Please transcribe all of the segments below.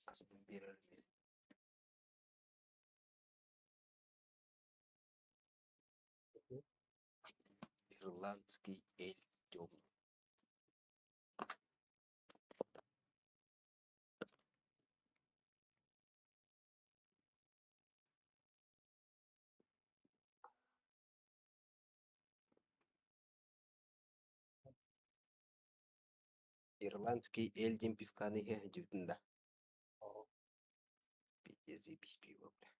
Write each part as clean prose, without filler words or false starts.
Аспын биэрэр Ирландский эль темный. Ирландский эль диэн пивканы иһэ сылдьыбытын да? Пиздец, заебись пиво, бля.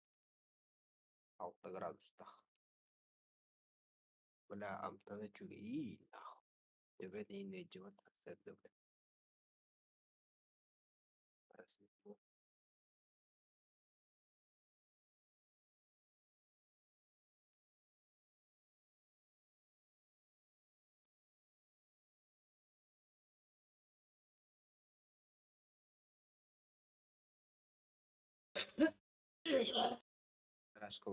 6 градустаах. Бля, амтана үчүгэйиин, нахуй. Төбө иһин ыалдьыбат сарсыарда, бля. Гаражка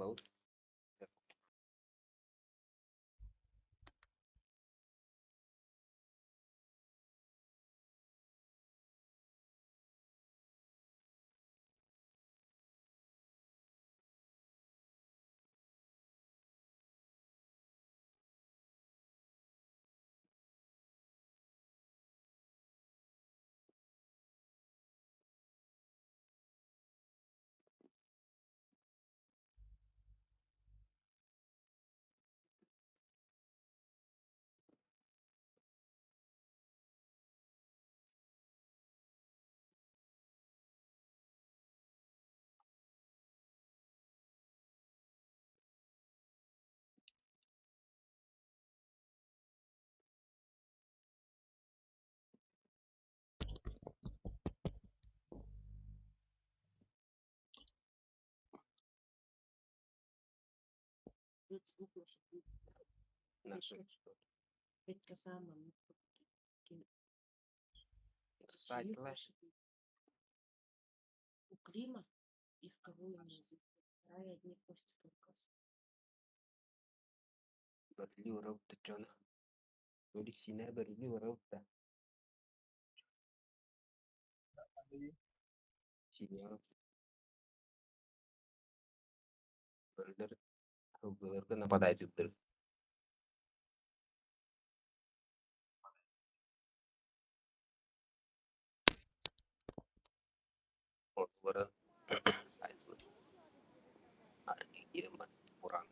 У Клима и в кого я не Вторая одни кости только. Нападает. Kurang.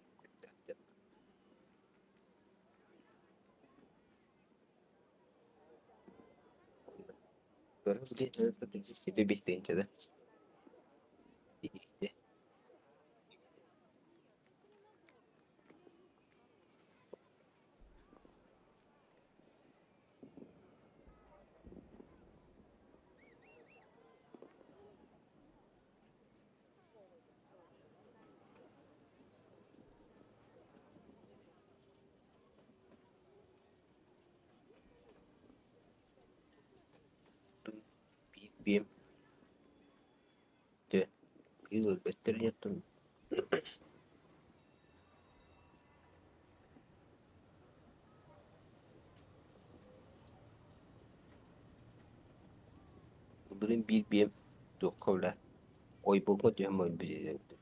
Itu Биир Дьэ, биир өлбөттөр ини Былырыын биир биэм туохха бля ойбоҥҥо түһэн өлбүт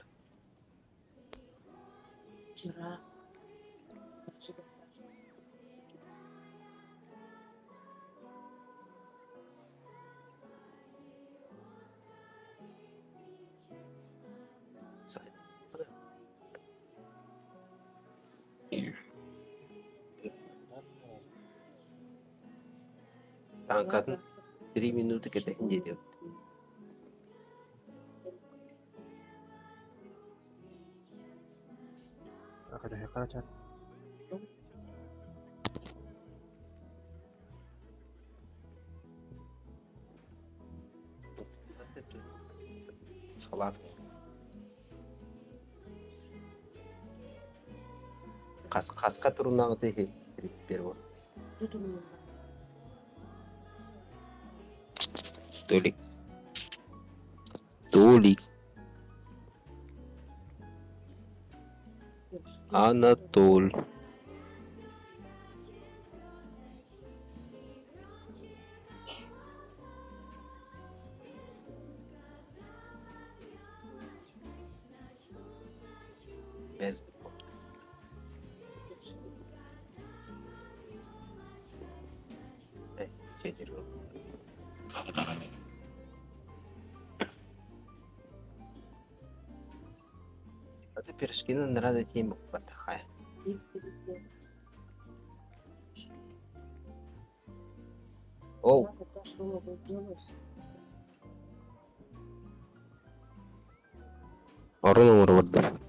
Вчера. Тааҥкатын 3 минуты кэтэһин диэтэ. Салат. Хас хаска туруннаҕыт иһи 31 Толик. Толик. Анатоль. Сибээс А ты пирожкины надо тем букватахай. Оу. Орун оҥоробут.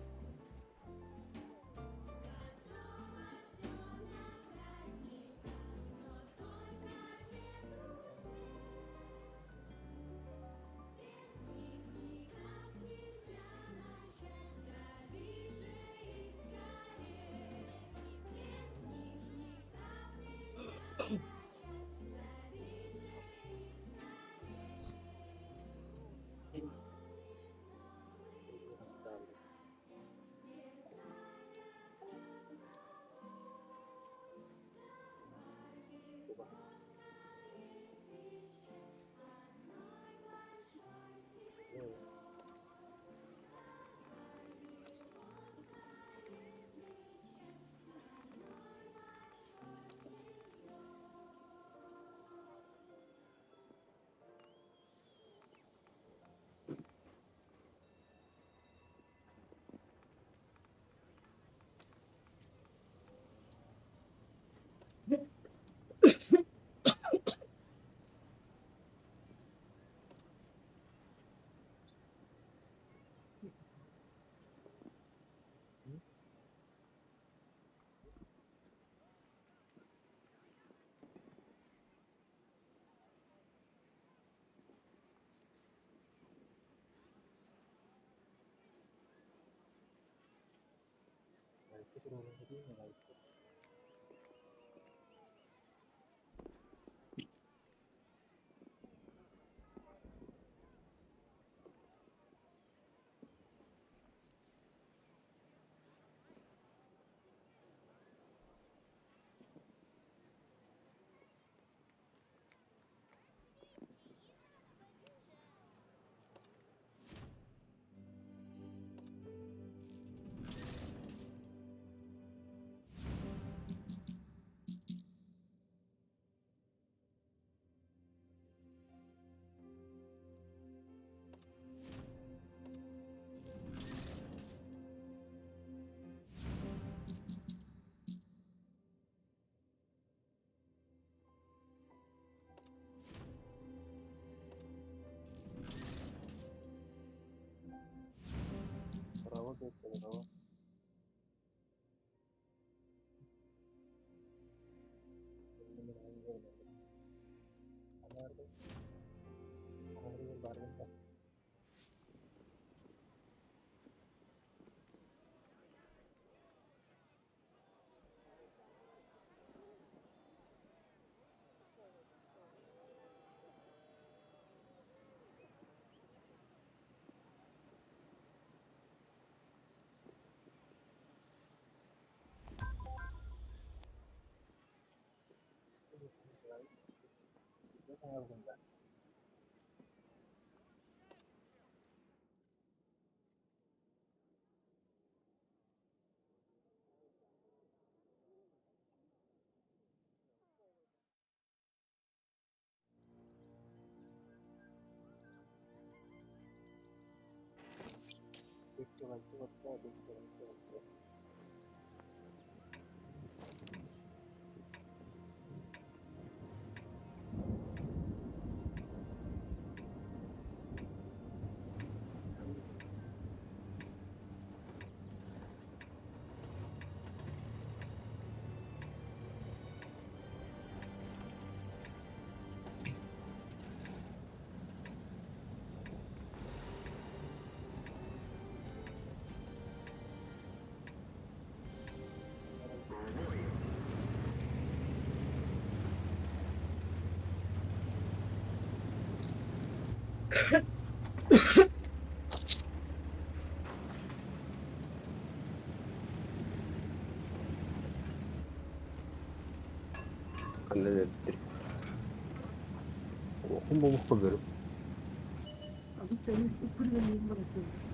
Ханна өлөрдүр.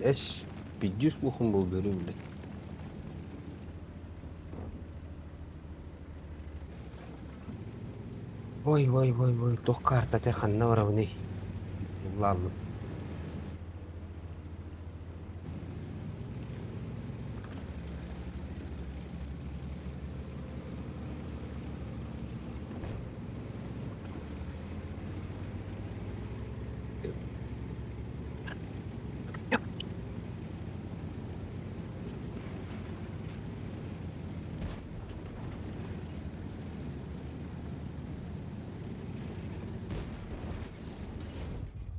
Эс, пиздец кухом был, бери, блядь. Ой, ой, ой, ой, туох каартата ханна барабыный? Ыллааллым.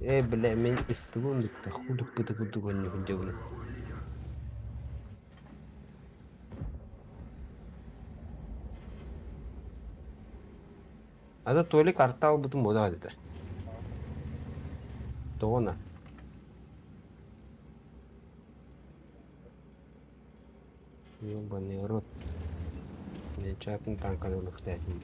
Ээ, бля, мин истибин бүттэ, худук-пытык курдук онньуһун дьабыны. Ата Толик арта албытым буолаа этэ. Тоҕо Ёбаный рот. Чатын танканы ылыхтаатым.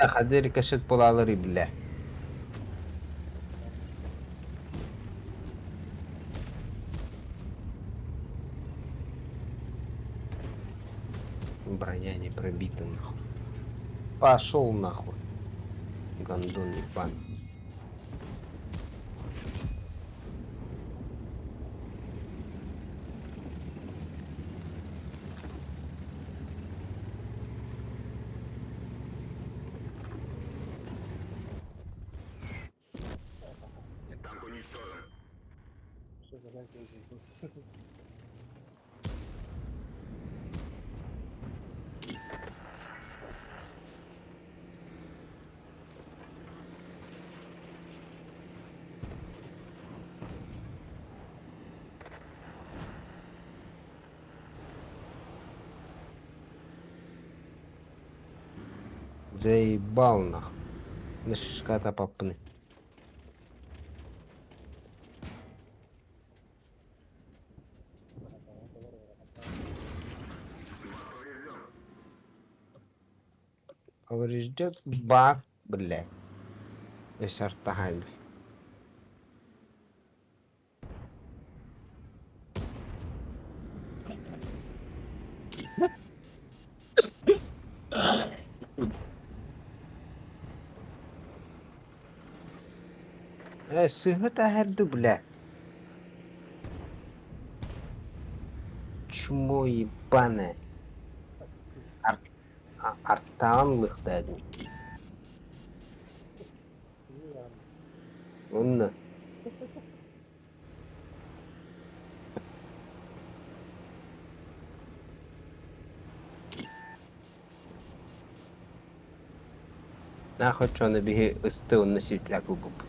Хадыр рикошет буолаалар бля. Броня не пробита нахуй. Пошел нахуй. Гондон ебаный. Заебал нахуй. На шишката папны. Поврежден бак, блядь. Эсартахайм. Э, сыһы таһырды, бля. Чмо ебаное. Артаан лыхтаадым. Онно. Нахуй чону биһи ысты онно светляк ылбыппыт.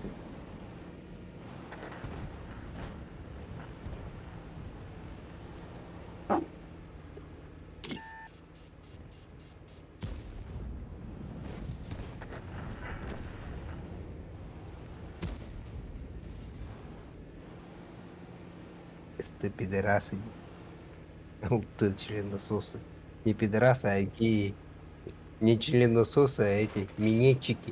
Ты пидорасы. Ты членососы. Не пидорасы, а геи. Не членососы, а эти минетчики.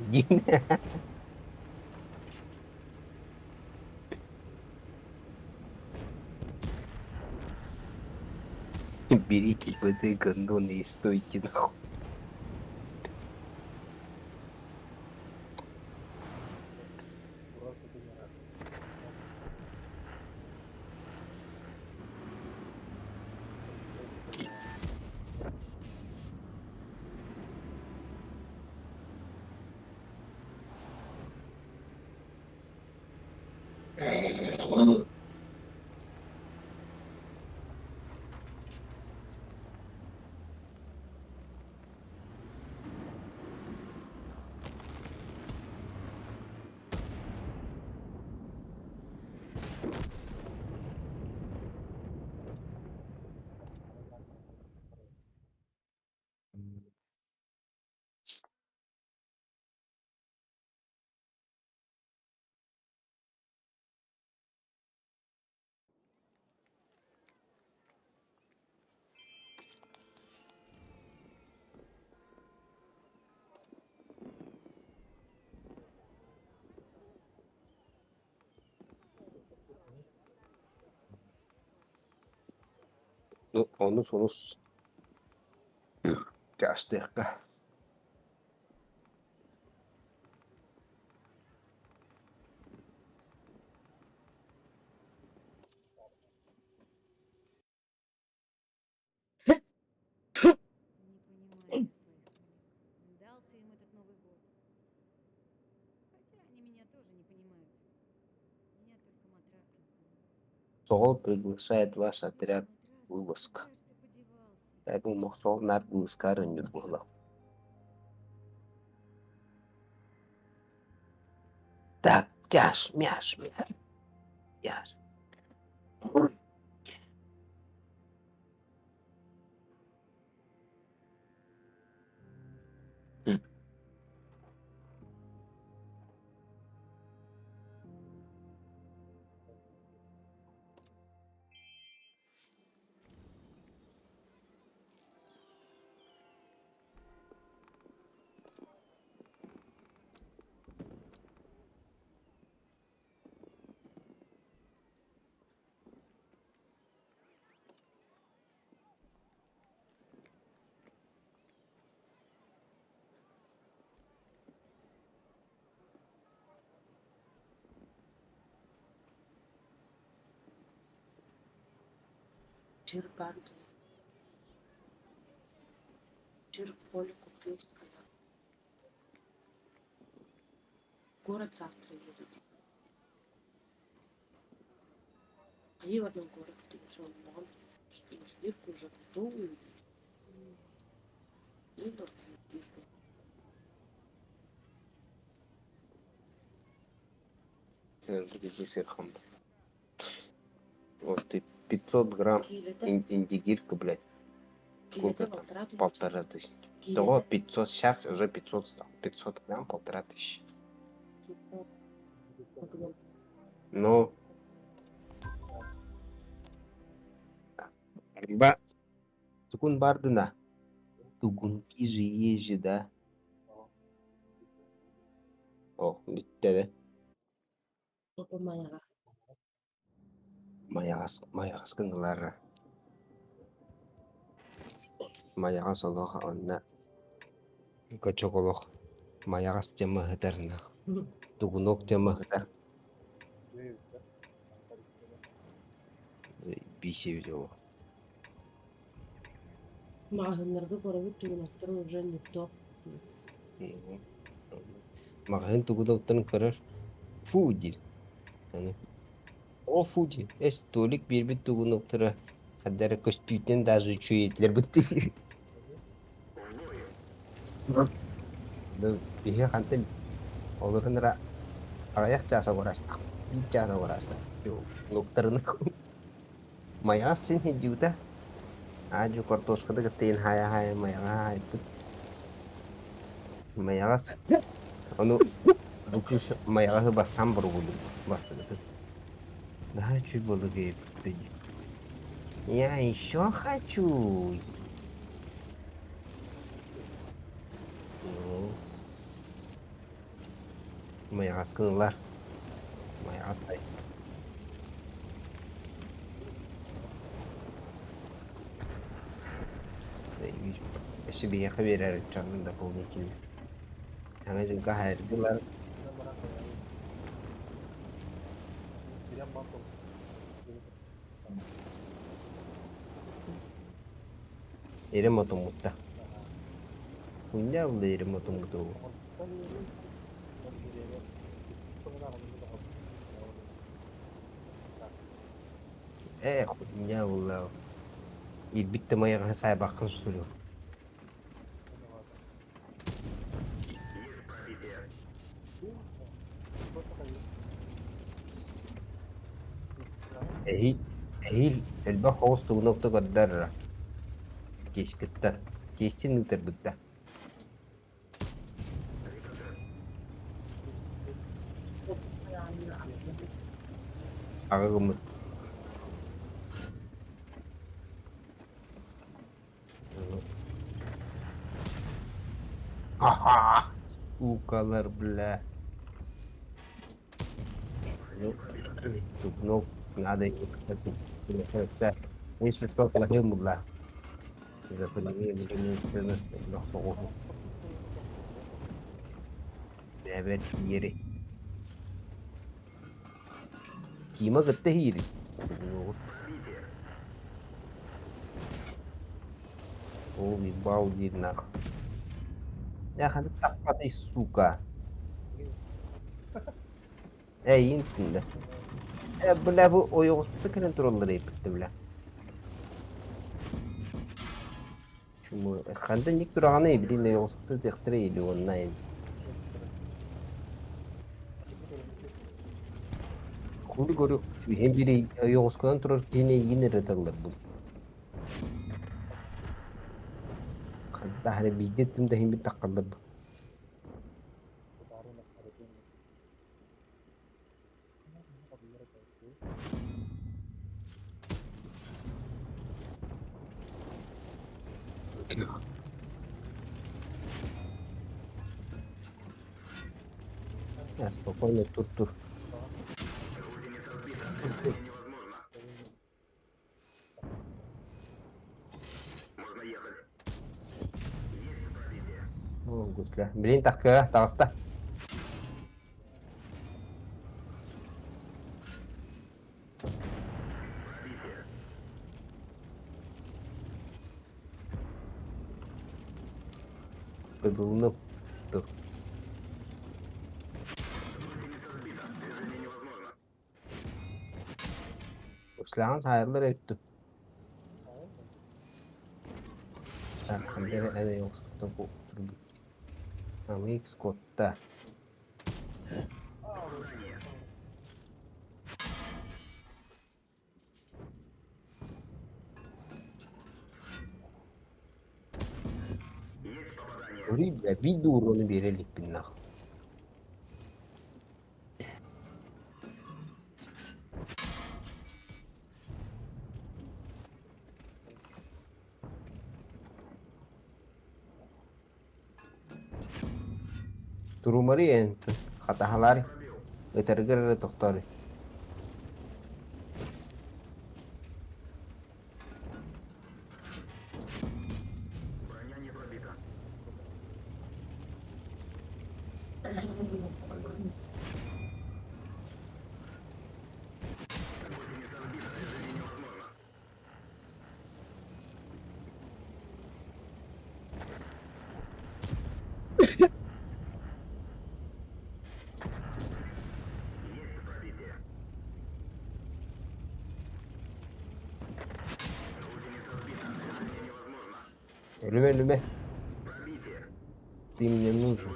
Берите ПД гондоны и стойте нахуй. Ну, онус онус каастыахха. Не понимаю я своих коллег. Дался им этот Новый год. Хотя они меня тоже не понимают. Меня только Матраскин понимает. Соҕол приглашает ваш Эх, отряд Матраскин, вылазка. куда ж ты подевался? Поэтому Мохсоҕол наар вылазкаар өннүр буолла. Так, тяж, мяш, мяш, мяш. Чир бардын. Чир Коля купил, сказал. В город завтра едут. Они в одном городе, он инженерку уже готовую. И инженерку. Вот ты 500 грамм Киилэтэ индигирка, блядь, киилэтэ сколько там? балтараа тыһыынча. 1500. Того Киилэтэ 500, сейчас уже 500 стал. 500 грамм, 1500. Ну, борьба. Тугун бардына. Тугунки же есть же, да? О, бүттэ да. Майаҕа. Майаҕас, майаҕас гыннылар. Майаҕас олох онно кочок олох майаҕас тема ыһытарына тугунок тема ыһытар биисэбит олох. Маҕаһыыннарга көрөбүт тугунактар уже не то. Маҕаһыын тугуноктарын көрөр фу диир. Аны о фу диир. Эс Толик биэрбит тугуноктара ханна эрэ көстүүтүнэн даже үчүгэй этилэр быттыы. Биһиги хантан олорон эрэ аҕыйах чаас оҕураастах, биир чаас оҕураастах нуктарыны майаҕас син сылдьыбыта. Аа-дьуо картошканы кытта иһин хаайа-хаайа майаҕаһы хаайбыт. Майаҕас ону бу кыыс майаҕаһы бастаан боругулуур бастакытын. Наһаа үчүгэй буолла диэбиппит дии. Я еще хочу. Ну, майаҕаскын ылар. Майаҕас ай. Өссө биһиэхэ биэрэр ыччатын дополнительно. Саҥа дьылга хаайырдылар. Ирим отуммутта. Хуйня булла ирим отуммуту. Хуйня буолла. Ирбит да майаҕаһы саайбаккын суруй. Эһиил, эһиил элбэх оҕус тугунан көрдөр тиэскиттэр, тиэстин ыытарбыт да. Аҕа гыммыт. Аха! Суукалар, бля. Ну, ну, надо Если что, плохим бла. Бэбэр тиийэри. Тима кытта иһиири. Ол ебал диир нах. Яханы таппатай, сука. Эйин тында. Э, бля, бу ойоҕоспута кэлэн тураллар эппитте, бля. Чуму, хантан ник тураҕаный, блин, ойоҕоспута тыахтара или оннайн. Хули говорю, иһин бири ойоҕоскунан турар киһини эйигин эрэ ыталлар бу. Хантаһары биирдэ ыттым да иһин таххаллар бу. Я спокойно тур-тур. О, гусля. Блин, тахка, таҕыста. Кыдылным. Услаҕын саайаллар өттү. Амикс куотта. Көрүй бля, биир да уруону биэрэ иликпин нах. Турумары эн хатаһалаары, ытарыгар эрэ тохтоору. Өлүмэ, өлүмэ. Ты мне нужен.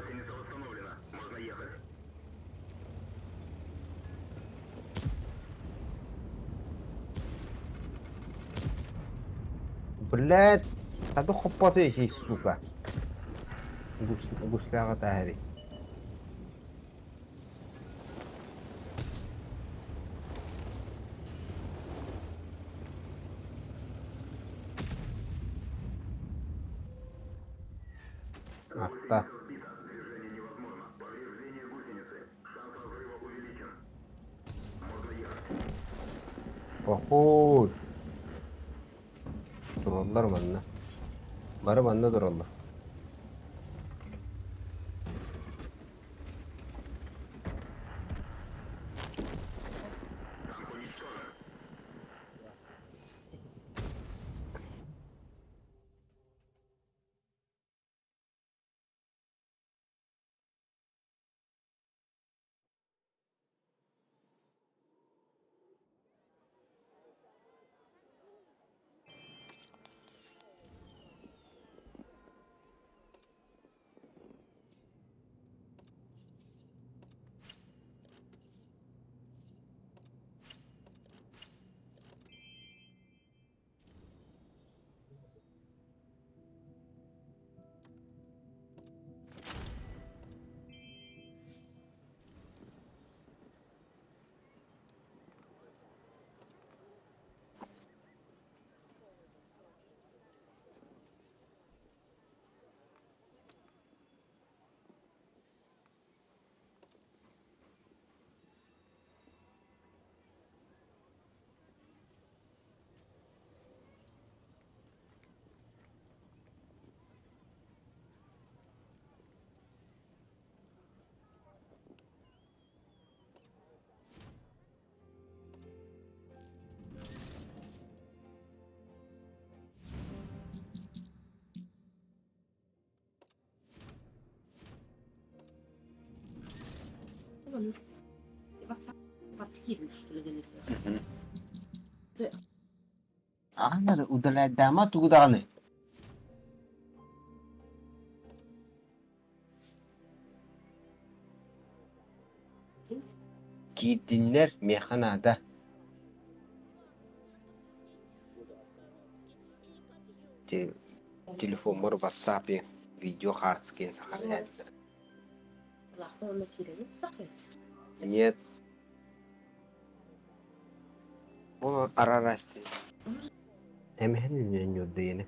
Блядь, а то хоппоты есть, сука. Гусляга таһари. Атта. Похуй. Тураллар манна. Бары манна тураллар. Аҕалары удаляйдаама тугу даҕаны. Киирдиннэр, миэхэ наада. Телефоммар WhatsApp видео хаартыскаҕын сахалаан. Нет. Ол арарасти. Эмэһин ньурдуйаны.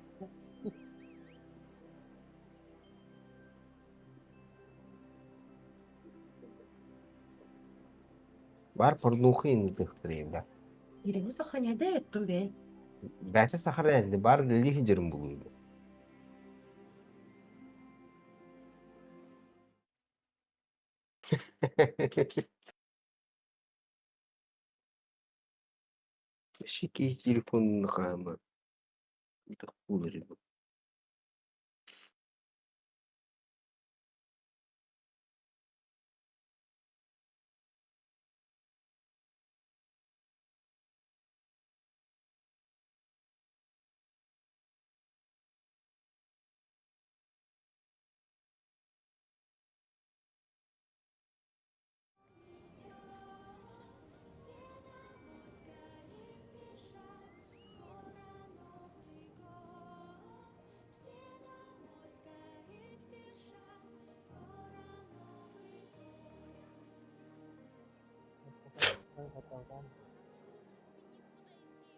Бар порнуха индустрия. Ирэни сохраняйда эттум бэйэн. Бэйэтэ сохраняйда бар үлэлии сылдьарын булуйда. Вообще киһи телефонун хаама буолар.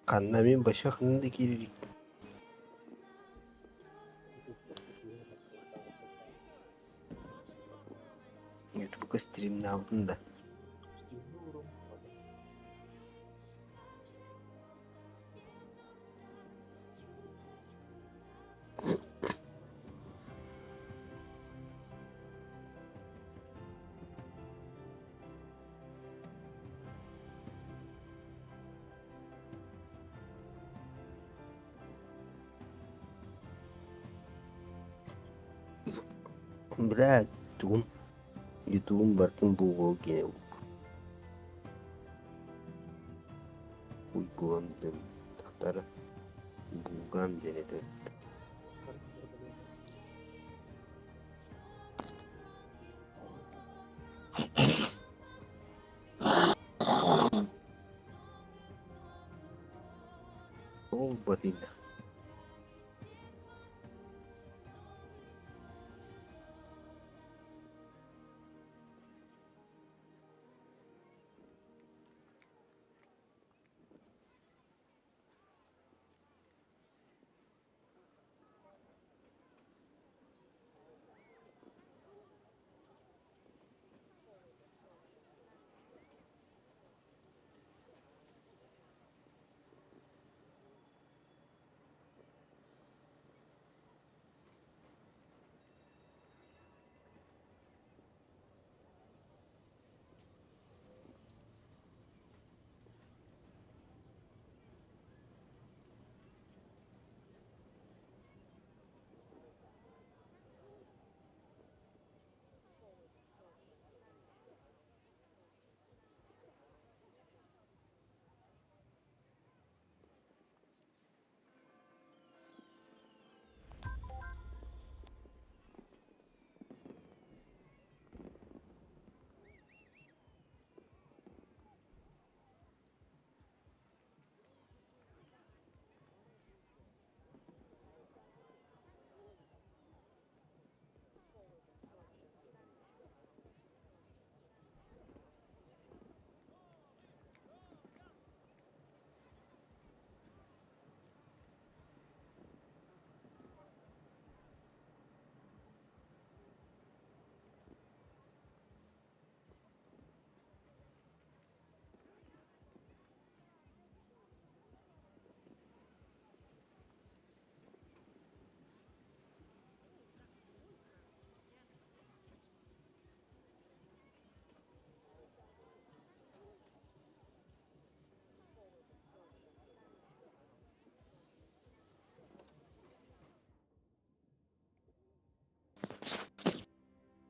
Ханна мин башах да киирик. Ютубка стримнаабытын да. Бля, тугум Ютубум барытын булгуол киинэ уйгулан тахтара булган диэн этэ. Ол батыйда.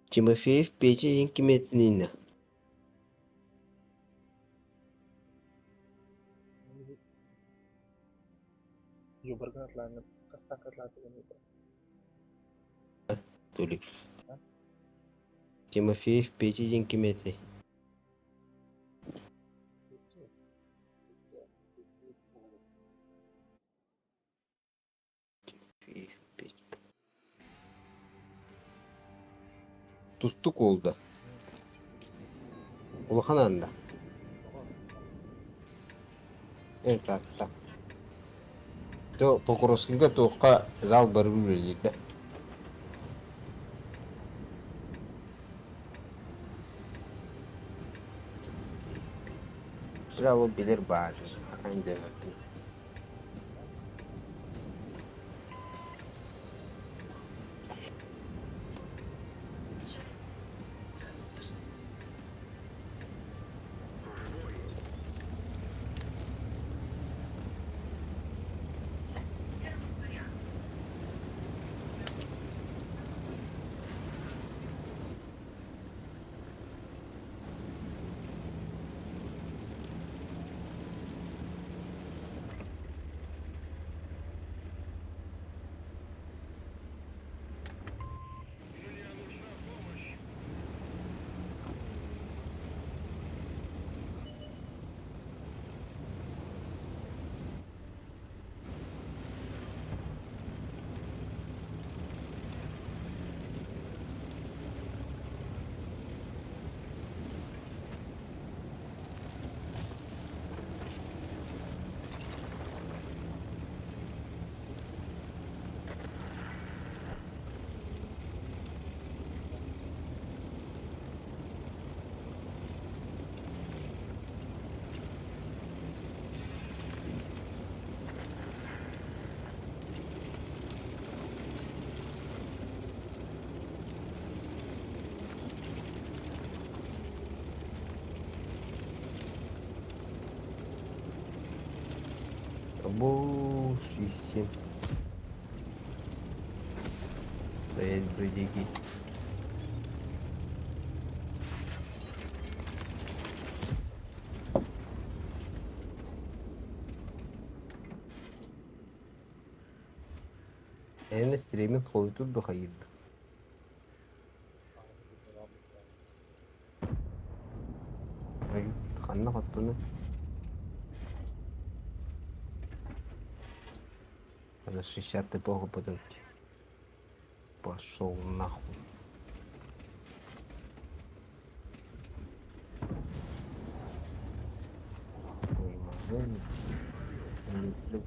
Тимофеев Петя диэн ким этиний? Юбаргын атлаанын хастаан атлаатыгын Толик. Тимофеев Петя диэн ким этэй? Тимофеев Петька. Тустук уол да? Улахан аанда. Эн таатта. То Покровскайга туохха зал барыы үлэлиир да? Браво билэр баар. Андемаппын. Бу сүүс Стоять, бродяги. Эн стриминг холутур духайыр. Ханна хоттуну? За 60 эпоху потом. Пошел нахуй. Ой, мазон. Люблю.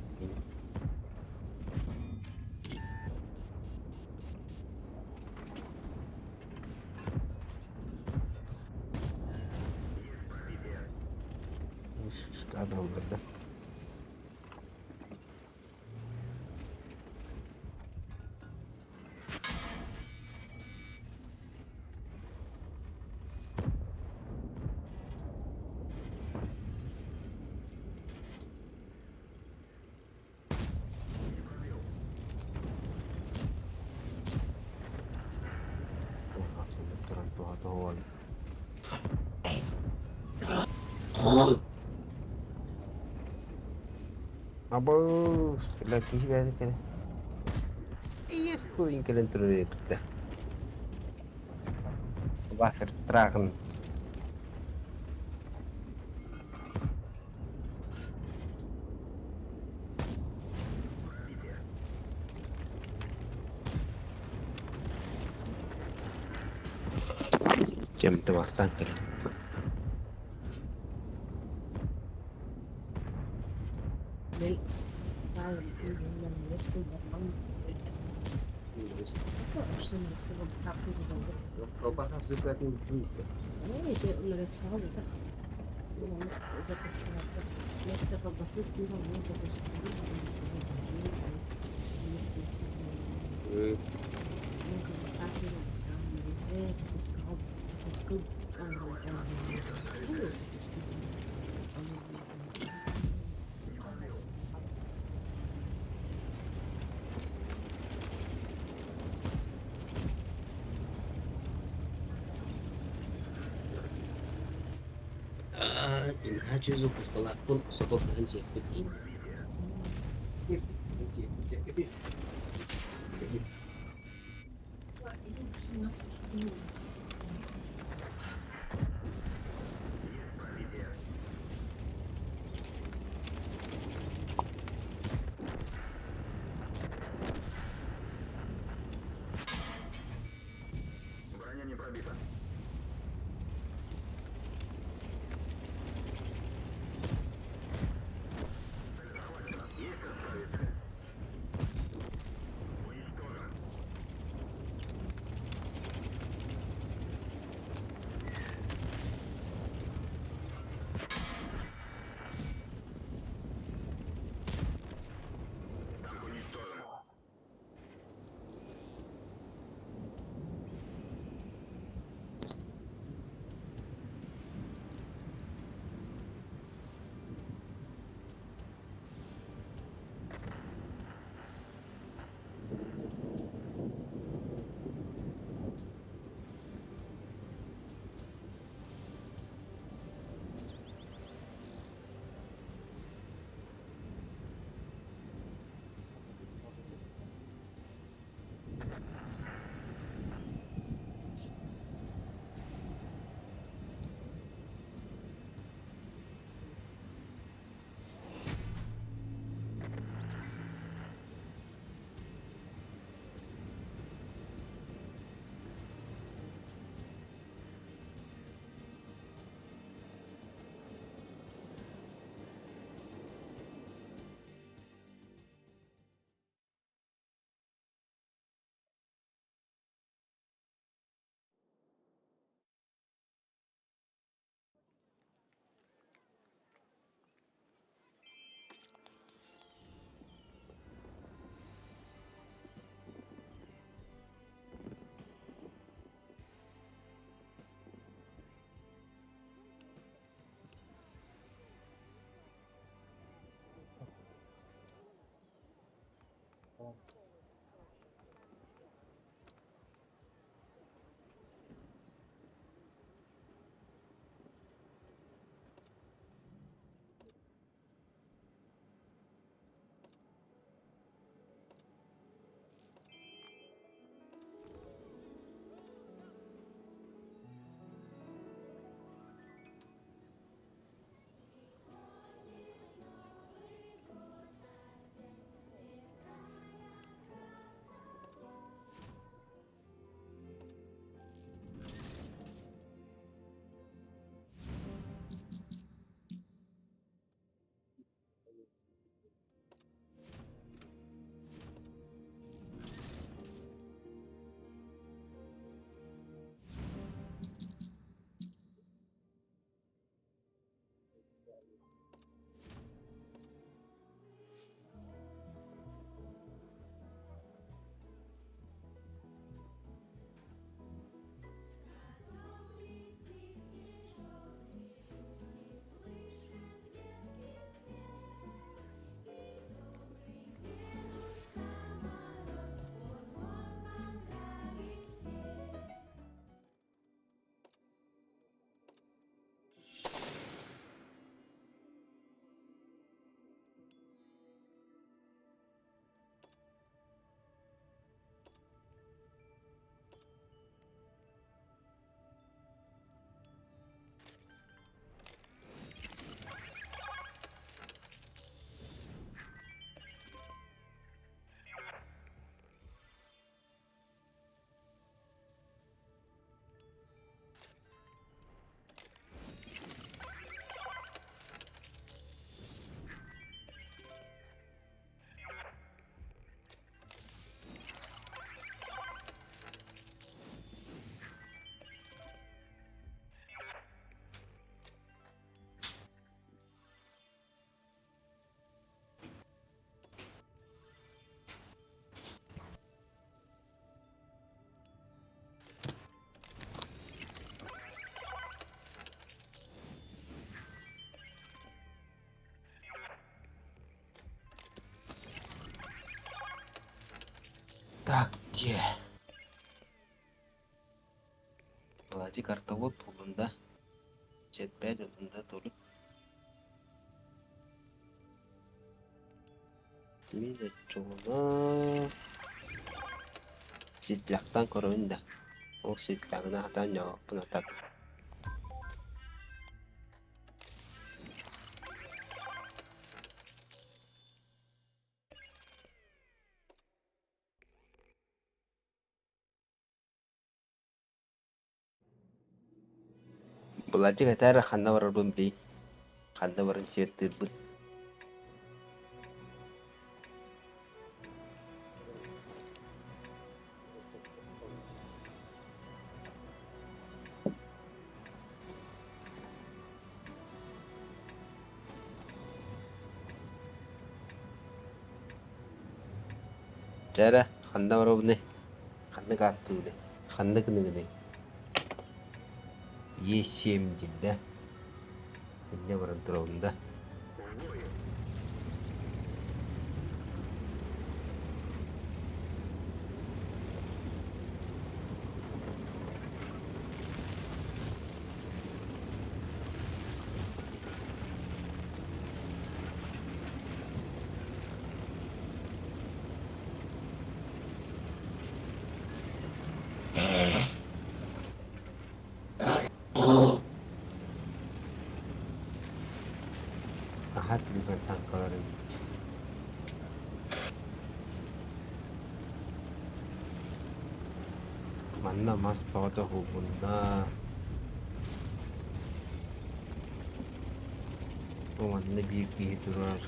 Шкадаллар да. Туран туһа туһуон. Абы, киһи бэйэтэ кэлэ. Иэс кэлэн турар эбиттэ. Вафертрагн. Чем-то бастан кэлэн. Наһаа үчүгэй закускалаахпын, сокол кыһын сиэппит Так, где? Владик Артовод буллун да? 55 ыллын да Толик? Мин оччоҕуна сидлэхтэн көрөбүн да, ол сидлэҕинэ сатаан дьаҕаппын а так. Быладьык этээр ханна барарбын билий, ханна баран сиэттиирбин. Дьэ эрэ, ханна барабыный? Ханнык аастыыбыный? Ханнык ыныгыный? Е7 диир да? Инньэ баран турабын да? Аһа түргэн таҥкалар эбит. Манна мас бөҕөтө уһулунна. Бу манна биир киһи турар.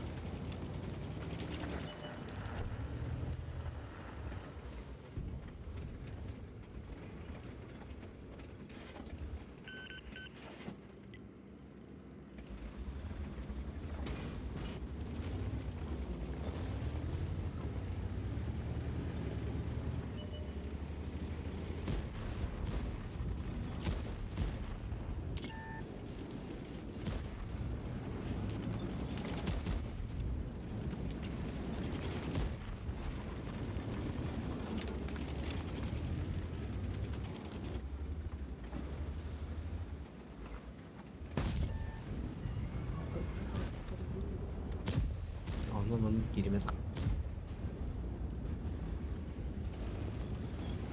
Онон оннук кииримэ.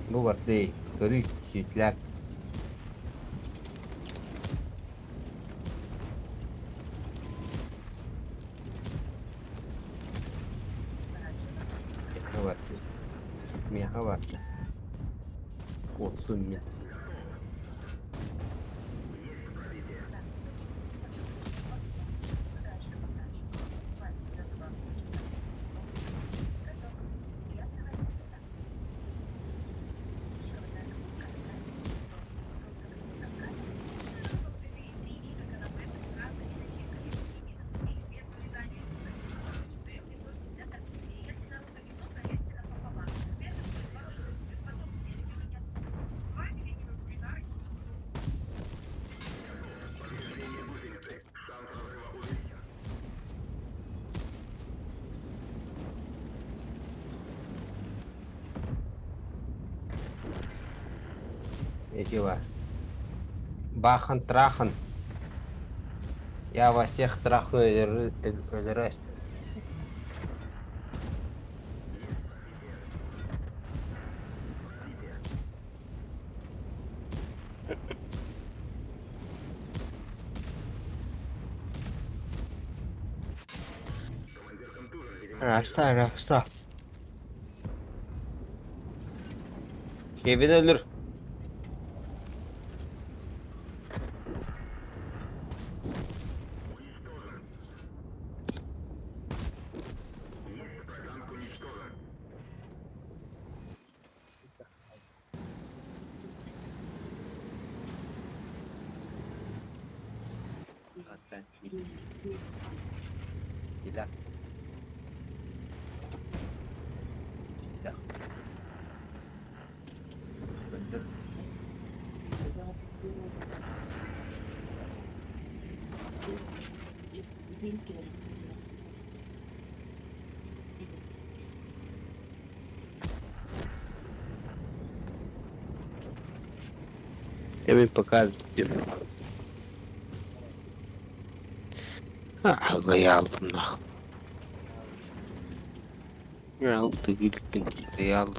Бу бардый, көрүй, светляк. Миэхэ бардый. Миэхэ барды. Куоттум мин. Эти Бахан трахан. Я вас всех трахну өлөрөс. Рашта, рашта. Kevin ölür. Silah. Silah. Öldür. Kevin пока Аҕыйаалтым. Алтыгы иликпин Реал